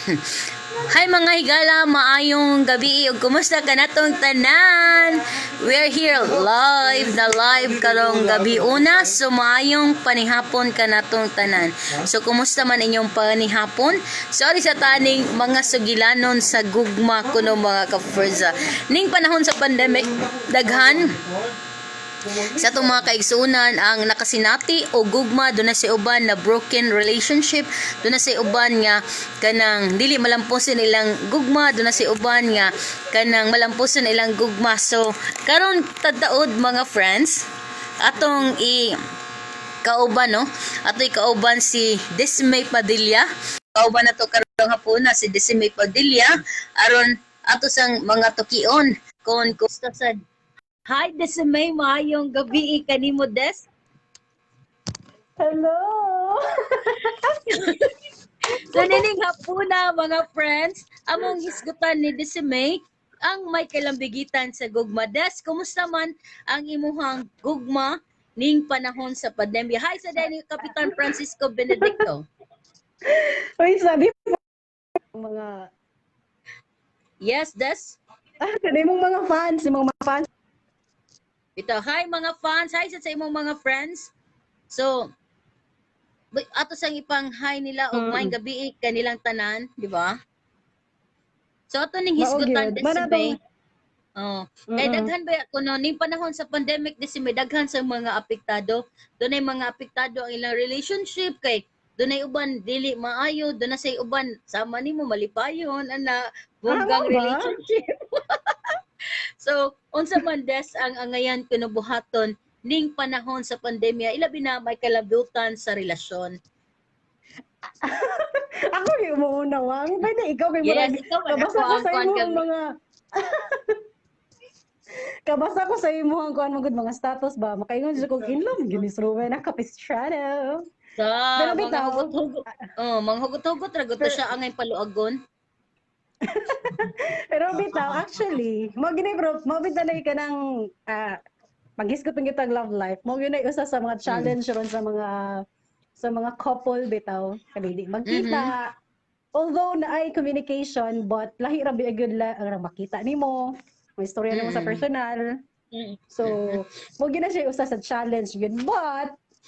Hi, mga higala, maayong gabi ug kumusta kanatong tanan? We're here live na live karong gabi una, so maayong panihapon kanatong tanan. So kumusta man inyong panihapon? Sorry sa taning mga sugilanon sa gugma kuno, mga ka-Ferza. Ning panahon sa pandemic, daghan sa atong mga kaigsuonan ang nakasinati o gugma. Duna say uban na broken relationship, duna say uban nga kanang dili malamposon ilang gugma, duna say uban nga kanang malamposon ilang gugma. So karon tadaod, mga friends, atong i kauban, no, atoy kauban si Dismay Padilla. Kauban na to karong hapuna si Dismay Padilla aron ato sang mga tukion kon kumusta sad. Hi, Dismay, maayong gabi kanimo, Des. Hello! So nining hapuna, mga friends, among hisgutan ni Dismay ang may kalambigitan sa gugma. Des, kumusta man ang imuhang gugma ning panahon sa pandemya? Hi sa ni Kapitan Francisco Benedicto. Uy, sabi mo, mga Yes, Des. Ah, kanay mong mga fans, yung mga fans. Ito, hi mga fans, hi sa imong mga friends. So, ato sang ipang hi nila og maayong gabi kanilang tanan, di ba? So ato ning hisgutan, Mao gyud. Dismay. Oh, kay daghan ba kuno ning panahon sa pandemic, Dismay, daghan sa mga apektado. Dunay mga apektado ang ilang relationship kay dunay uban dili maayo, duna say uban sama nimo malipayon ana bonggang Ah, mao ba? relationship. So, unsa man, Des, ang angayan kuno buhaton ning panahon sa pandemya, ilabi na may kalabutan sa relasyon? Ako yung umuuna, Wang. Pwede ikaw kay Yes, murag. ikaw man Kabasa ako ko ang sa kuan imong gabi. Mga kabasa ko sa imong kuan mga mga status ba. Makaingon jud kog in love gyud ni Rowena Capistrano. Sa Pero mga bitaw, hugot-hugot. Oh, mga hugot-hugot ra gud to siya angay paluagon. Pero bitaw, actually, mo gini bro, mo bitaw na ka ng paghisgot ng kitang love life. Mo gyud usa sa mga challenge ron sa mga couple bitaw, kani di magkita. Although naay communication, but lahi ra biya gyud la ang makita nimo. May istorya nimo sa personal. So, mo gyud na siya usa sa challenge gyud.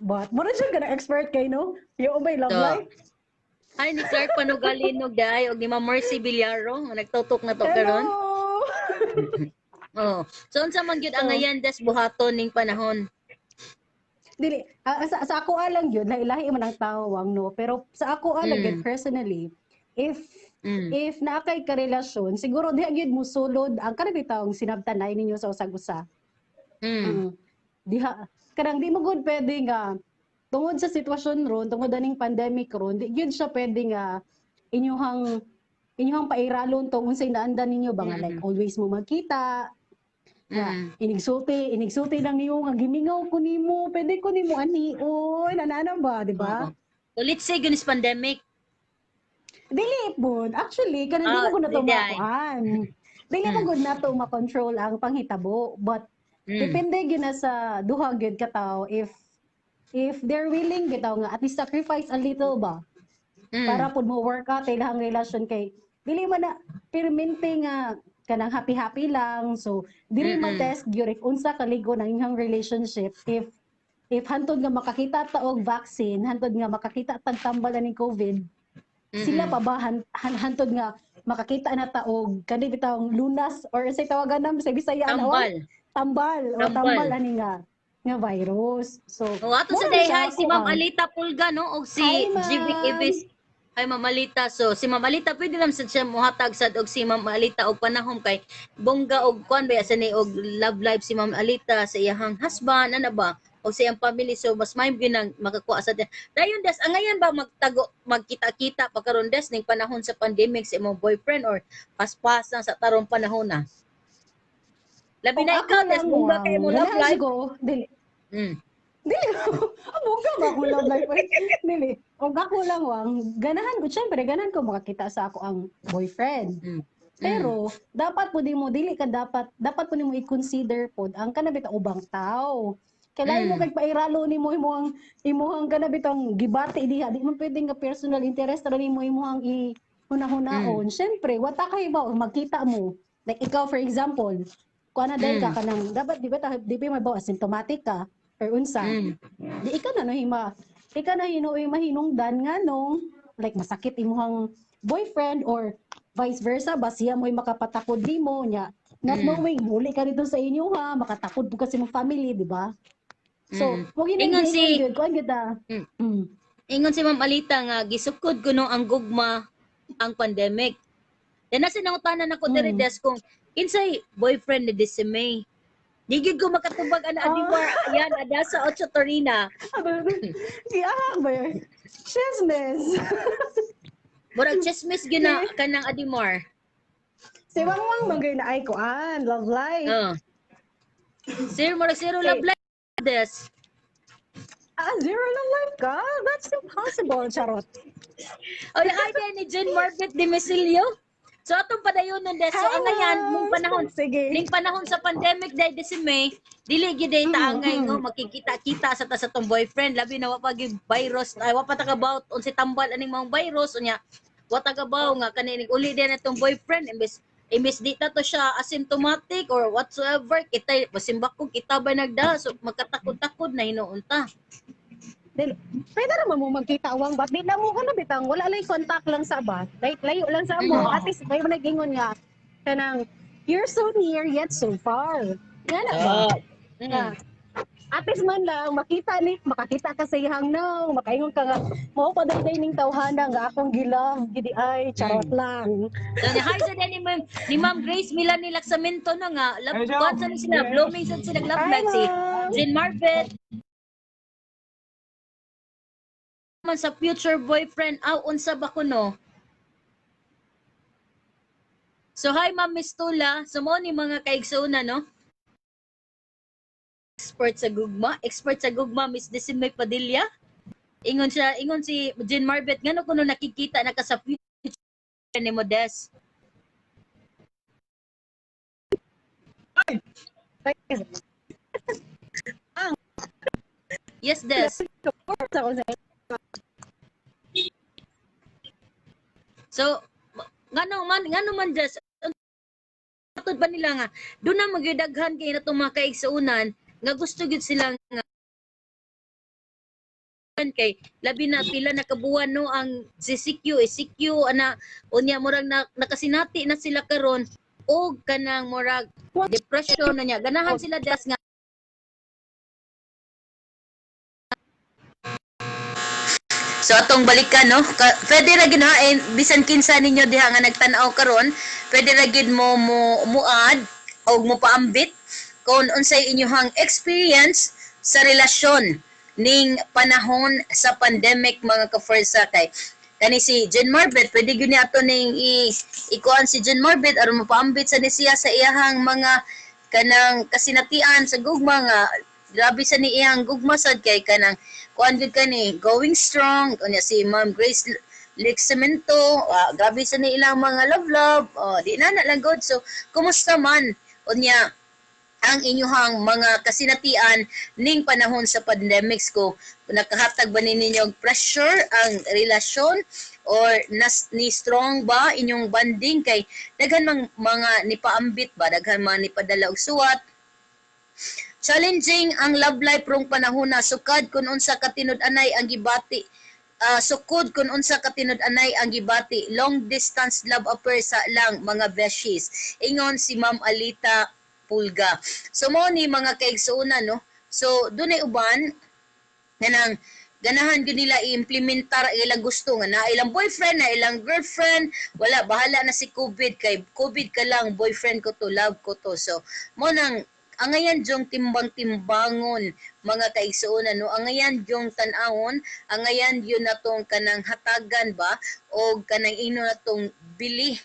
But mo na siya kanang expert kay no? Yung may love So, life. Hi ni Clark Panugalinog dai og ni Ma'am Mercy Villaro nga nagtutok na to karon. Hello! Oh. So unsa man gyud ang So, angayan, Des, buhaton ning panahon? Dili sa ako lang yun, lahi-lahi man ang tawang no, pero sa ako lang gyud personally, if if naa kay karelasyon, siguro diha gyud musulod ang kanang bitawng sinabtanay ninyo sa usag-usa. Diha kanang di mo gud pwede nga tungod sa sitwasyon ron, tungod aning pandemic ron, di gyud siya pwede nga inyuhang pairalon tong unsay naandan ninyo ba nga like always mo magkita nga inigsulti inigsulti lang nimo nga gimingaw ko nimo, pwede ko nimo anion ana ba, di ba? Oo. So let's say gunis pandemic. Dili pud actually, kanang di Ah, mo gud nato di ay. makuan, dili mo gud nato makontrol ang panghitabo, but depende gyud na sa duha gyud ka tawo if they're willing bitaw nga at least sacrifice a little ba para pud mo work out ilang relasyon, kay dili man na permente nga kanang happy happy lang. So dili ma-test gyud if unsa kaligo ng inyong relationship if hantod nga makakita ta og vaccine, hantod nga makakita tag tambal aning COVID, sila pa ba hantod nga makakita na ta og kani bitawng lunas or say tawagan nam sa Bisaya na Tambal. Tambal o Tambal. Tambal ani nga nga virus. So O ato sa mao na day siya hi si ako Ma'am ang- Alita Pulga no og si Hi, ma'am. Jivic Ibis. Hi, Ma'am Alita. So si Ma'am Alita pwede lang sad siya mohatag sad og si Ma'am Alita og panahon kay bongga og kuan ba sa ni og love life si Ma'am Alita sa iyahang husband ana ba o sa iyang family, so mas may gyud nang makakuha sa dayon. Des, angayan ba magtago magkita-kita pa karon, Des, ning panahon sa pandemic sa imong boyfriend or paspas lang sa tarong panahon na? Labi Kung na ako ikaw, Des, lang, bongga Wang, kay mo love ganahan life. ko, dili. Dili. Ah, bongga ba akong love life? Ay, dili. Og ako lang, Wang, ganahan ko, syempre, ganahan ko makakita sa ako ang boyfriend. Pero dapat po di mo dili ka dapat dapat po nimo i-consider pod ang kana bitaw ubang tao. Kay lain mo kay pairalo nimo imuhang kana bitong gibati diha, di man pwede nga personal interest ra nimo imuhang i Huna-hunaon. Syempre, wata kay ba magkita mo. Like ikaw, for example, kuha na dahil ka kanang dapat di ba ta di ba may ba asymptomatic ka or unsa. Di ikaw na no hima. Ikaw na hinuoy mahinungdan nga nung like masakit imuhang boyfriend or vice versa ba, siya mo'y makapatakod nimo nya, not knowing muli ka dito sa inyo ha, makatakod po kasi mong family, di ba? So, wag yun. Ingon Kuan gyud ah. Ingon si Ma'am Alita nga gisukod kuno ang gugma ang pandemic. Then nasa nangutanan ako diri, Des, kung kinsay boyfriend ni Decimay. Di gyud ko makatubag ana. Adimar, ayan, Adasa Ocho Torina. Giahak ba yun? Chismis. Murag chismis gyud na kanang Adimar. Si Wangwang magay na ay kuan, love life. Zero, murag zero love life, Des. Ah, zero love life ka? That's impossible, charot. Oy, hi din ni Jean Marbet de Mesilio. So atong padayonon, Des. So Hi, ang ngayan ma'am. Mong panahon Sige. Ning panahon sa pandemic dahil Decime, dili gyud day taangay no makikita-kita sa ta sa tong boyfriend, labi na wa pa gyud virus, ay wa pa ta about unsay tambal aning mga virus. Unya wa ta kabaw nga kani uli din atong boyfriend, imbes di ta to siya asymptomatic or whatsoever, kita masimbak ko kita ba nagda, so magkatakod-takod na hinuon ta. Dili, pwede naman mo magkita wang, but di na mo kuno bitang wala lay contact lang sa ba. Like layo lang sa mo. At least may nagingon nga kanang you're so near yet so far. Nga na ba? Mm. At least man lang makita ni makakita ka sa iyang no, makaingon ka nga mao pa day ning tawhana nga akong gilove gidi ay charot lang. So, hi sa din ni Ma'am Grace Milani Laksamento na nga love Hi, Joe. kuan sa ni sila blooming sa sila love Hi, life si ma'am. Jean Marvet man sa future boyfriend aw unsa ba kuno. So hi, Ma'am Mistula. So mo ni mga kaigsoona no, expert sa gugma, expert sa gugma, Miss Decime Padilla. Ingon siya, ingon si Jean Marbet ngano kuno nakikita na ka sa future ni mo, Des? Yes, Des. Ako sa So, ngano man, Des, matod ba nila nga doon na magyudaghan kay na itong mga kaigsuunan nga gusto gyud sila nga kay labi na pila na kabuwan no ang CCQ, ECQ ana. Unya murag na, nakasinati na sila karon og kanang murag depression na niya. Ganahan sila, Des, nga. So atong balikan no. Ka, pwede ra gid ha eh, bisan kinsa ninyo diha nga nagtan-aw karon, pwede ra gid mo muad og mo paambit kung unsay inyong experience sa relasyon ning panahon sa pandemic, mga ka-Forza, kay kani si Jen Marbet, pwede gyud ni ato ning i ikuan si Jen Marbet aron mopaambit sa ni siya sa iyahang mga kanang kasinatian sa gugma nga grabe sa ni iyang gugma sad kay kanang kuan gyud kani going strong. Unya si Ma'am Grace Lexamento, grabe sa ni ilang mga love love, oh, di na na lang good. So kumusta man unya ang inyuhang mga kasinatian ning panahon sa pandemics, ko nakahatag ba ni ninyo og pressure ang relasyon or nas ni strong ba inyong bonding, kay daghan mang mga nipaambit ba, daghan mga nipadala og suwat. Challenging ang love life rong panahon na sukad kun unsa katinud-anay ang gibati, sukod kun unsa katinud-anay ang gibati, long distance love affair sa lang mga beshies, ingon si Ma'am Alita Pulga. So mo ni mga kaigsuonan no. So dunay uban kanang ganahan gyud nila i-implementar ang ilang gusto nga na ilang boyfriend na ilang girlfriend, wala bahala na si COVID, kay COVID ka lang, boyfriend ko to, love ko to. So mo nang angayan jong timbang-timbangon, mga kaigsuonan no, angayan jong tan-awon, angayan yun natong kanang hatagan ba o kanang ino natong bili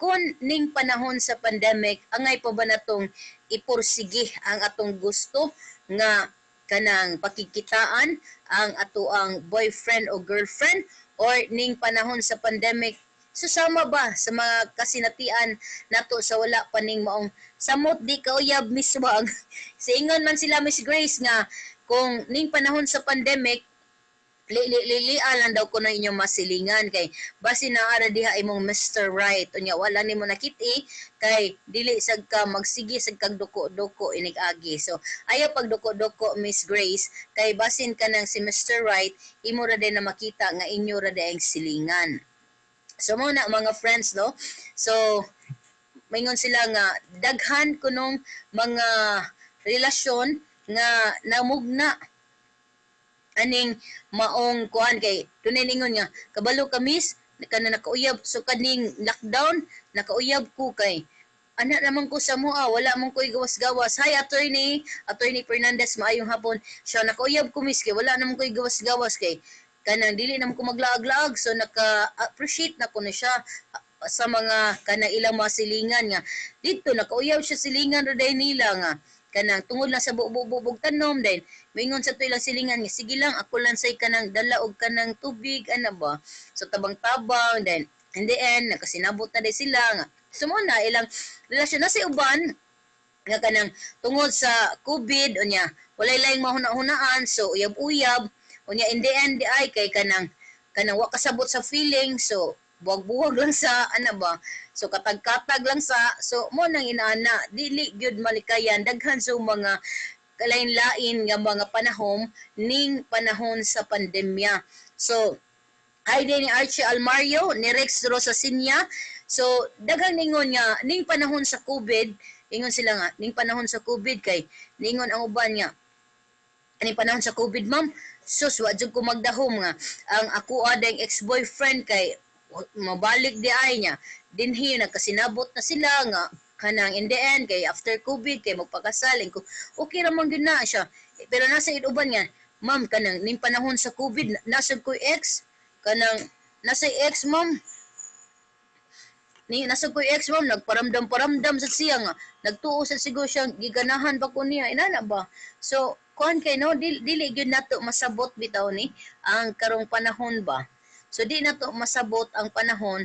kung ning panahon sa pandemic angay pa ba natong ipursige ang atong gusto nga kanang pakikitaan ang atoang boyfriend o girlfriend, or ning panahon sa pandemic susama ba sa mga kasinatian nato sa wala pa ning maong samot di kauyab, Miss Wag. Siingon man sila Miss Grace nga kung ning panahon sa pandemic Li lang daw kuno inyong masilingan kay basi naa ra diha imong Mr. Right, unya wala nimo nakit-i kay dili sad ka magsige sad kag duko-duko inig agi. So ayaw pagduko-duko, Miss Grace, kay basin ka nang si Mr. Right imo ra din na makita nga inyo ra ang silingan. So mo na, mga friends, no? So maingon sila nga daghan kunong mga relasyon nga namugna aning maong kuan kay dunay ningon nga kabalo ka, miss, kana nakauyab, so kaning lockdown nakauyab ko kay ana naman ko sa mua, wala man ko'y gawas-gawas. Hi, Attorney Fernandez, maayong hapon. Siya nakauyab ko, miss, kay wala naman ko'y gawas-gawas kay kanang dili naman ko maglaag-laag, so naka-appreciate na ko na siya sa mga kanang ilang mga silingan nga dito nakauyab siya, silingan ra day nila nga kanang tungod lang sa bubog tanom. Then moingon sa to ilang silingan nga sige lang, ako lang say kanang dala og kanang tubig ana ba. So tabang-tabang, then in the end nakasinabot na day sila nga so mo na ilang relasyon. Na sa uban nga kanang tungod sa COVID, unya walay laing mahuna-hunaan, so uyab-uyab, unya in the end di ay kay kanang wa kasabot sa feeling, so buwag-buwag lang sa ana ba, so katag-katag lang sa. So mo nang inaana, dili gyud malikayan, daghan so mga kalain-lain nga mga panahon ning panahon sa pandemya. So hi din ni Archie Almario, ni Rex Rosasinya. So daghang ningon nga ning panahon sa COVID, ingon sila nga ning panahon sa COVID kay ningon ang uban nga aning panahon sa COVID, ma'am, sus, wa jud ko magdahom nga ang ako adeng ex-boyfriend kay mabalik di ay niya dinhi, nagkasinabot na sila nga kanang in the end kay after COVID kay magpakasal ko, okay ra man gyud na siya. Pero nasa uban nga, ma'am, kanang ning panahon sa COVID nasa ko'y ex, kanang nasa ex, ma'am, ni nasa ko'y ex, ma'am, nagparamdam-paramdam sa siya nga nagtuo sa siguro siya giganahan pa ko niya, inana ba. So kuan kay no, dili gyud nato masabot bitaw ni ang karong panahon ba. So di nato masabot ang panahon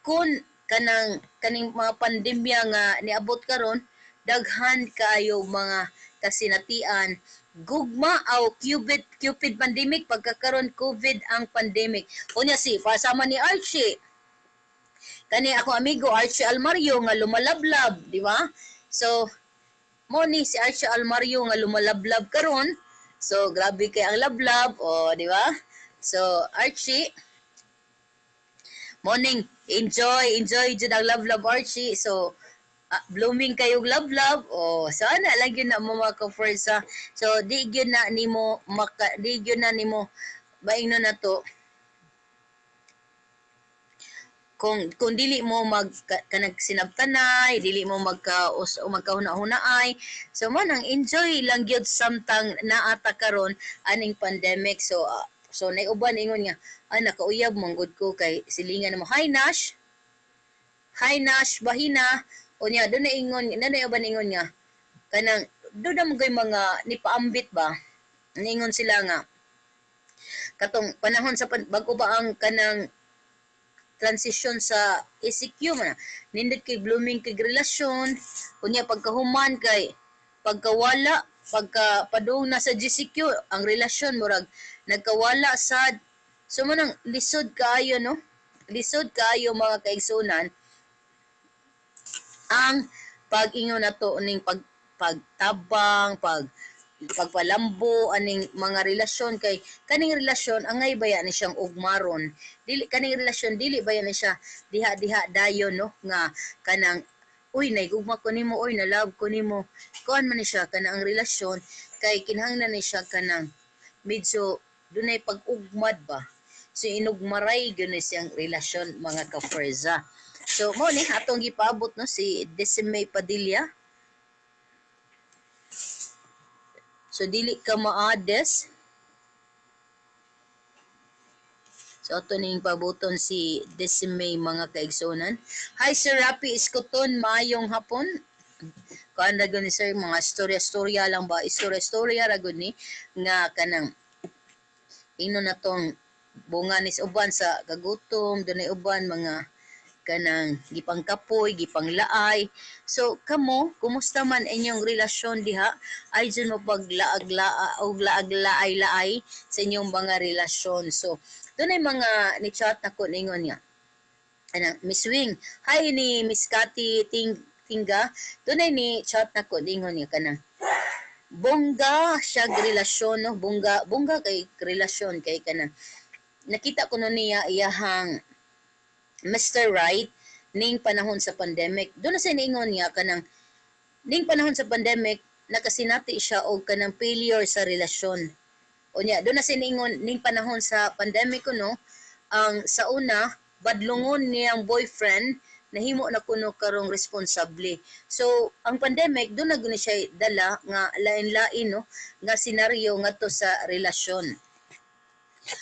kung kanang kaning mga pandemya nga niabot karon, daghan kaayo mga kasinatian. Gugma aw Cupid, Cupid pandemic, pagkakaron COVID ang pandemic. Unya si pasama ni Archie, kani ako amigo Archie Almario nga lumalablab, di ba? So mo ni si Archie Almario nga lumalablab karon. So grabe kay ang lablab o, di ba? So Archie, morning, enjoy, enjoy jud ang love love, Archie. So blooming kayog love love o. So ana lang gyud na mo, mga ka-first. So di gyud na nimo maingnon na to kung dili mo mag kanag sinabtanay, dili mo magka o magkahuna-hunaay. So mo nang enjoy lang gyud samtang naata karon aning pandemic. So so nay uban ingon nga ay nakauyab man gud ko kay silingan mo. Hi Nash, hi Nash bahina. Unya do na ingon na na uban ingon nga kanang do na mo mga nipaambit ba, ningon sila nga katong panahon sa bago ba ang kanang transition sa ECQ man na nindot kay blooming kay relasyon, unya pagkahuman kay pagkawala, pagka padung na sa GCQ ang relasyon murag nagkawala sad. So mo nang lisod kaayo, no? Lisod kaayo, mga kaigsunan, ang pag-ingon nato ning pagtabang, pagpalambo aning mga relasyon kay kaning relasyon angay baya ni siyang ugmaron, dili kaning relasyon dili baya ni siya diha-diha dayon, no, nga kanang uy, naigugma ko nimo, uy, na love ko nimo. Kuan man ni siya kanang ang relasyon kay kinahanglan ni siya kanang medyo dunay pag-ugmad ba. So inugmaray gyud ni siyang relasyon, mga ka-Ferza. So mo ni atong gipaabot, no, si Decime Padilla. So dili ka maades. So ato ning pabuton si Decime, mga kaigsunan. Hi Sir Rapi Escoton, maayong hapon. Kuan ra ni sir, mga istorya-istorya lang ba, istorya-istorya ra gud ni nga kanang ino na tong bunga ni sa uban sa kagutom, dunay uban mga kanang gipangkapoy, gipanglaay. So kamo, kumusta man inyong relasyon diha? Ay dyan mo paglaag-laa og laag-laay-laay sa inyong mga relasyon. So dunay mga ni chat nako, ningon nga ana Miss Wing, hi ni Miss Cathy Ting Tingga, dunay ni chat nako, ningon nga kanang bongga siya relasyon, no, bongga bongga kay relasyon, kay kana nakita ko no niya iyahang Mr. Right ning panahon sa pandemic. Doon na siya niingon niya kanang ning panahon sa pandemic nakasinati siya og kanang failure sa relasyon. Unya doon na siya niingon ning panahon sa pandemic kuno, ang sa una badlongon niyang boyfriend nahimo na kuno karong responsable. So ang pandemic doon na guni siya dala nga lain-lain, no, nga senaryo ngadto sa relasyon.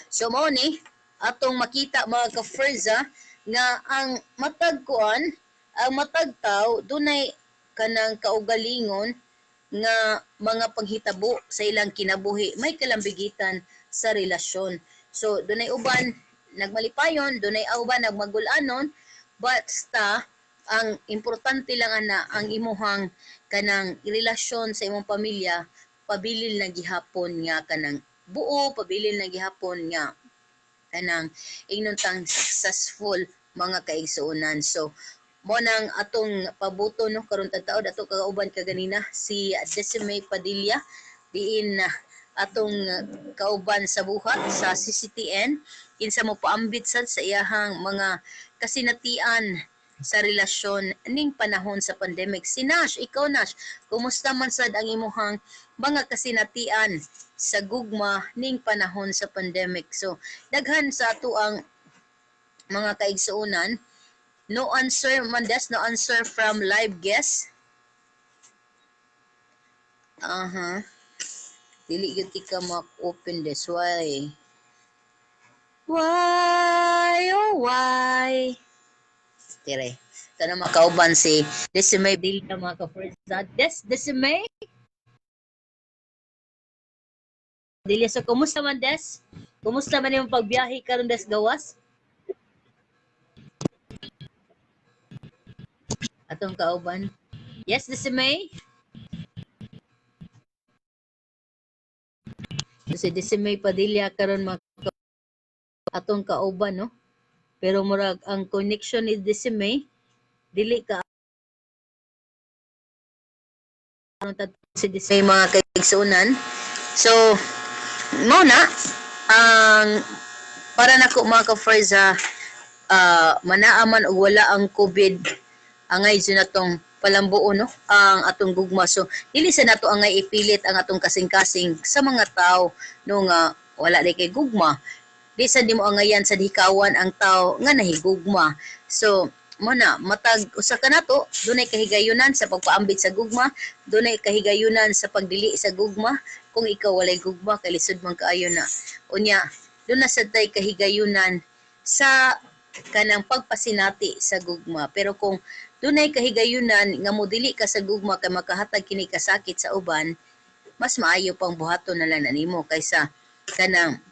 So mao ni atong makita, mga ka-Ferza, nga ang matag kuan, ang matag tawo dunay kanang kaugalingon nga mga panghitabo sa ilang kinabuhi may kalambigitan sa relasyon. So dunay uban nagmalipayon, dunay uban nagmagulanon, basta ang importante lang ana, ang imuhang kanang relasyon sa imong pamilya pabilin na gihapon nga kanang buo, pabilin na gihapon nga kanang ingnon tang successful, mga kaigsuonan. So mo nang atong pabuto, no, karon taod ato kauban kaganina si Decime Padilla, diin na atong kauban sa buhat sa CCTN, kinsa mo paambit sad sa iyahang mga kasinatian sa relasyon ning panahon sa pandemic. Si Nash, ikaw Nash, kumusta man sad ang imuhang mga kasinatian sa gugma ning panahon sa pandemic? So daghan sa ato ang mga kaigsuonan. No answer man des, no answer from live guest. Aha. Dili gyud ka mak-open this. Why? Why? Oh, why? Tire. Ito na makauban si Decime Dilda, mga ka-first. Des, Decime? Dilya, so kumusta man, Des? Kumusta man yung pagbiyahe karon, Des, gawas? Atong kauban. Yes, Decime? Si Decime Padilla karon mga atong kauban, no? Pero murag ang connection ni Decime dili ka si Decime, mga kaigsuonan. So mao na ang para nako, mga ka-Ferza, manaa man og wala ang COVID, angay jud natong palambuon, no, ang atong gugma. So dili sa nato angay ipilit ang atong kasing-kasing sa mga tao, no, nga wala di kay gugma. Di sa di mo angayan sa hikawan ang tao nga nahigugma. So mo na matag usa ka nato dunay kahigayunan sa pagpaambit sa gugma, dunay kahigayunan sa pagdili sa gugma. Kung ikaw walay gugma, kay lisod man kaayo na. Unya duna sad tay kahigayunan sa kanang pagpasinati sa gugma. Pero kung dunay kahigayunan nga modili ka sa gugma kay makahatag kini kasakit sa uban, mas maayo pang buhaton na lang na nimo kaysa kanang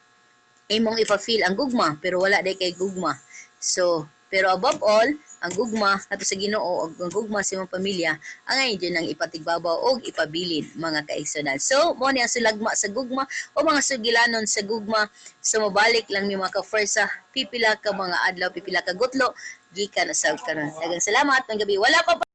imong ipa-feel ang gugma pero wala day kay gugma. So pero above all, ang gugma ato sa Ginoo ug ang gugma sa imong pamilya ang jud ang ipatigbabaw og ipabilin, mga kaigsuonan. So mo ni ang sulagma sa gugma o mga sugilanon sa gugma. So mobalik lang mi, mga ka-Fersa, pipila ka mga adlaw, pipila ka gutlo gikan sa karon. Daghang salamat ng gabi. Wala pa.